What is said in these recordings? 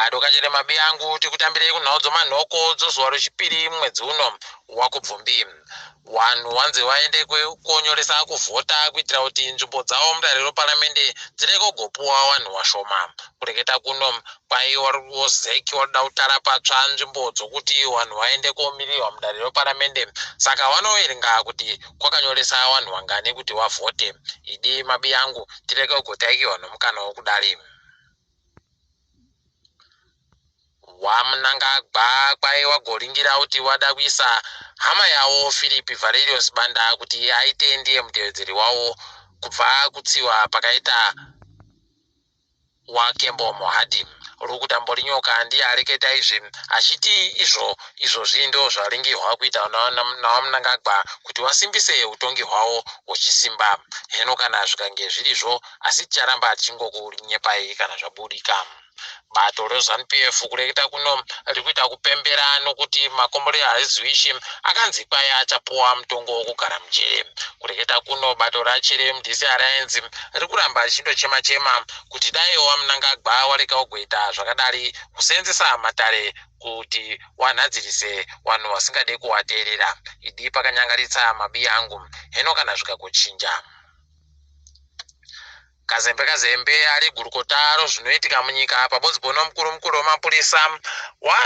Madokachete mabi angu tikutambirei kunhau dzomanhoko dzozuva rechipiri mwedzi uno waKubvumbi. Vanhu vanzi vaende konyoresa kuvhota kuitira kuti nzvimbo dzavo mudare reparamende dzirege kugopuwa vanhu vashoma. Kureketa kuno kwai ZEC varikuda kutara patsva nzvimbo dzokuti vanhu vaende komirirwa mudare reparamende saka vanoverenga kuti kwakanyoresa vanhu vangani kuti vavhote. Idi mabi angu tirege kugotaikiwa nomukana wokudare. WaMnangagwa kwai wagoringira kuti wada kuisa hama yawo Philip Valerio Sibanda kuti aite ndiye mutevedzeri wawo kubva kutsiwa pakaita waKembo Mohadi. Rukuta Mborinyoka ndiye areketa izvi achiti izvo izvozvi ndo zvaringirwa kuita naWaMnangagwa kuti wasimbise utongi hwawo huchisimba. Heno kana zvikange zvirizvo asi ticharamba tichingokunyepai kana zvabudika. Bato reZanu-PF kureketa kuno riri kuita kupembera nokuti makomborero Haziwishi akanzi kwai achapuwa mutongo wokugara mujere. Kureketa kuno bato raChireMDC Alliance riri kuramba richindochema chema kuti dai waMnangagwa warega kugoita zvakadari kuseenzesa matare kuti wanhadzirise vanhu vasingade kuwateerera. Idi pakanyangaritsa mabi angu heno kana zvikagochinja. Kazembe Kazembe ari gurukota rozvinoitika munyika pabodzi pono mukuru mukuru wemapurisa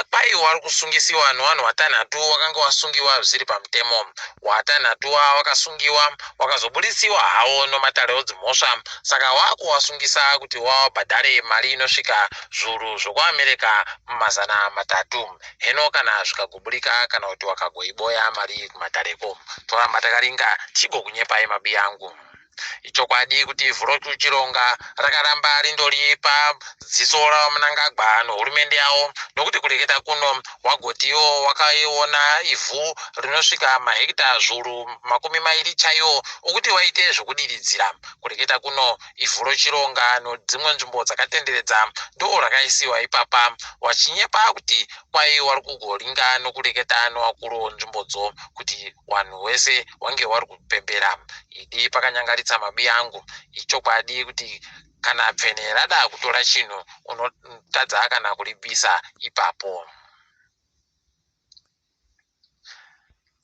kwai wari kusungisiwa nevanhu vatanhatu wakanga wasungiwa zvisiri pamutemo. Watanhatu wakasungiwa wakazoburisiwa hawo nomatare odzimhosva saka wakuwasungisa kuti wabhadhare mari inosvika zvuru zvokuAmerica 300. Heno kana zvikaguburika kana kuti wakagoiboya mari iyi kumatareko. Toramba takaringa tichigokunyepai mabiyangu. Ichokwadi kuti ivhu rokuchironga rakaramba rindori paziso raVaMnangagwa nehurumende yavo nokuti kureketa kuno wagotiwo wakaiona ivhu rinosvika mahekita zvuru 20 chaiwo okuti waite zvokudiridzira. Kureketa kuno ivhu rochironga nodzimwe nzvimbo dzakatenderedza ndoo rakaisiwa ipapa wachinyepa kuti kwai wari kugoringa nokureketa nowakuru wenzvimbodzo kuti wanhu wese wange wari kupembera. Idi pakanyangaritsa mabi angu. Ichokwadi kuti kana pfene rada kutora chinhu unotadza kana kuribvisa ipapo.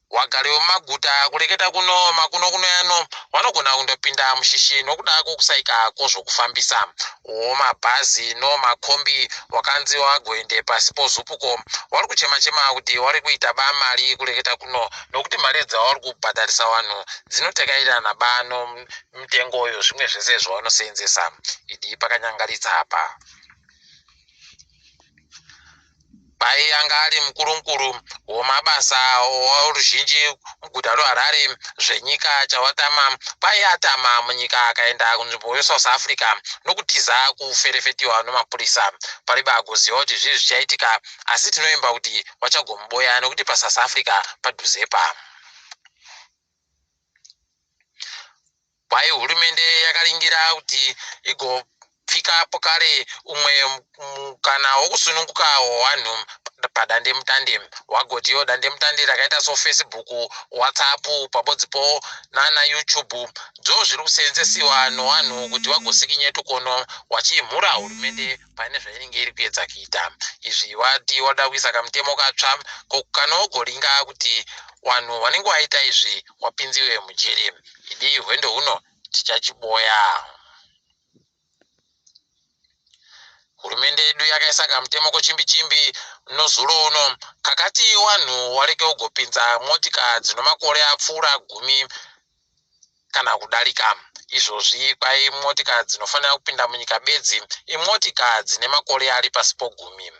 Wagari wemumaguta kureketa kuno makuno kuno yano wanogona kundopinda mushishi nokuda kwokusaika kwozvokufambisa. Womabhazi nomakombi wakanzi wagoende pasi pozupuko wari kuchema chema kuti wari kuita ba mari kureketa kuno nokuti mari dzavari kubhadharisa vanhu dzinotekairana ba nomitengo yozvimwe zvese zvavanoseenzesa. Idi pakanyangaritsa apa. Kwai anga ari mukuru mukuru womabasa oruzhinji muguta roHarare zvenyika Chawatama kwai atama munyika akaenda kunzvimbo yeSouth Africa nokutiza kuferefetiwa nomapurisa. Paribe agoziva kuti zvii zvichaitika asi tinovimba kuti vachagomuboya nokuti paSouth Africa padhuzepa. Kwai hurumende yakaringira kuti igopfika pokare umwe mukana wokusununguka hwevanhu padandemutande. Wagotiwo dandemutande rakaita soFacebook, WhatsApp pabodzipo nana YouTube dzo zviri kuseenzesiwa nowanhu kuti wagosikinye tukono wachimhura hurumende pane zvainenge iri kuedza kuita. Izvi wati wada kuisa kamutemo katsva kanogoringa kuti wanhu wanenge waita izvi wapinziwe mujere. Idi hwendo huno tichachiboya. Hurumende yedu yakaisa kamutemo kochimbi-chimbi nozuro uno kakati wanhu warege kugopinza motika dzinomakore apfuura 10 kana kudarika. Izvozvi kwai motika dzinofanira kupinda munyika bedzi imotika dzine makore ari pasi pogumi.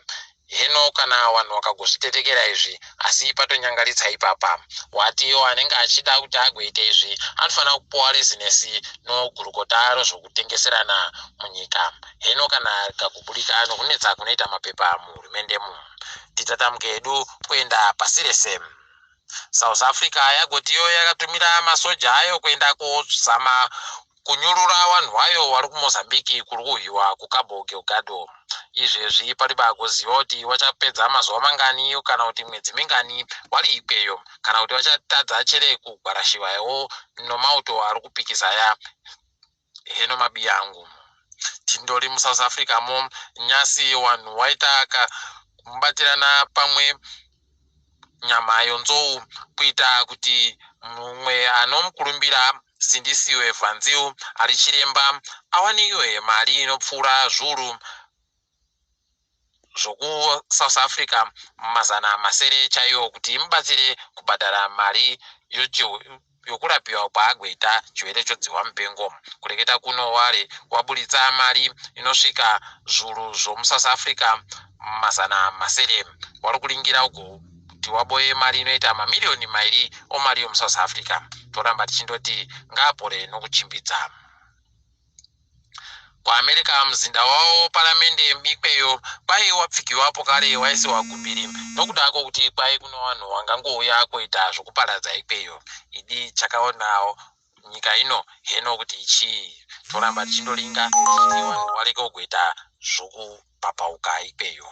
Heno kana wanhu wakagozvitetekera izvi asi patonyangaritsa ipapa. Watiwo anenge achida kuti agoite izvi anofanira kupuwa rezinesi nogurukota rezvokutengeserana munyika. Heno kana rikaguburika nokunetsa kunoita mapepa muhurumendemu. Titatamuke hedu kuenda pasi rese. South Africa yagotiwo yakatumira masoja ayo kuenda kozama kunyurura vanhu vayo vari kuMozambique kuri kuhwiwa kuCabo Delgado. Izvezvi pari pakuziva kuti vachapedza mazuva mangani kana kuti mwedzi mingani vari ikweyo kana kuti vachatadza chere kugwarashiwawo nomauto ari kupikisa aya. Heno mabiyangu. Tindori muSouth Africa mo nyasi wanhu waita kumubatirana pamwe nyama yonzou kuita kuti mumwe anomukurumbira Sindisiwe Vanziu ari chiremba awaniwe mari inopfuura zviuru zvokuSouth Africa 600 chaiwo kuti imubatsire kubhadhara mari yokurapiwa kwaagoita chirwere chodzihwa mupengo. Kureketa kuno ware waburitsa mari inosvika zviuru zvomuSouth Africa 600. Wari kuringira ugo kuti waboye mari inoita mamiriyoni 2 omari yomuSouth Africa. Toramba tichindoti ngaapore nokuchimbidza. KuAmerica, muzinda wavo paramende ikweyo kwai wapfigiwapo kare, waisiwa gumbiri nokuda kwokuti kwai kuno vanhu vangangouya kuita zvokuparadza ikweyo. Idi chakaonawo nyika ino heno kuti chii. Toramba tichindoringa tichiti vanhu vareke kuita zvokupapauka ikweyo.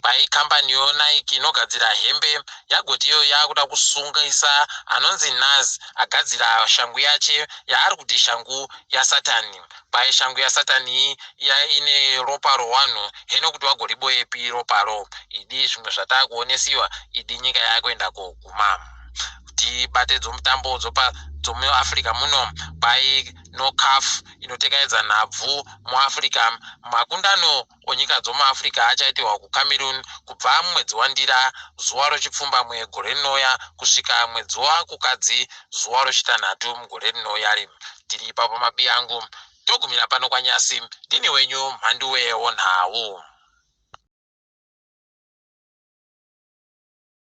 Kwai kambani yoNike inogadzira hembe yagoti iyo yakuda kusungisa anonzi Nas agadzira shangu yache yaari kuti shangu yaSatani. Kwai shangu yaSatani iyi ine ropa rowanhu, heno kuti wagoriboyepi roparo. Idi zvimwe zvataakuonesiwa, idi nyika yakuenda koguma. Tibate dzomutambo dzomuAfrica muno. Kwai noCAF inotekaedza nhabvu muAfrica, makundano onyika dzomuAfrica achaitiwa kuCameroon kubva mwedzi waNdira zuva rochipfumbamwe gore rinouya kusvika mwedzi waKukadzi zuva rochitanhatu mugore rinouya. Tiri ipapo mabi angu, togumira pano kwanyasi. Ndini wenyu Mhanduwe wonhau.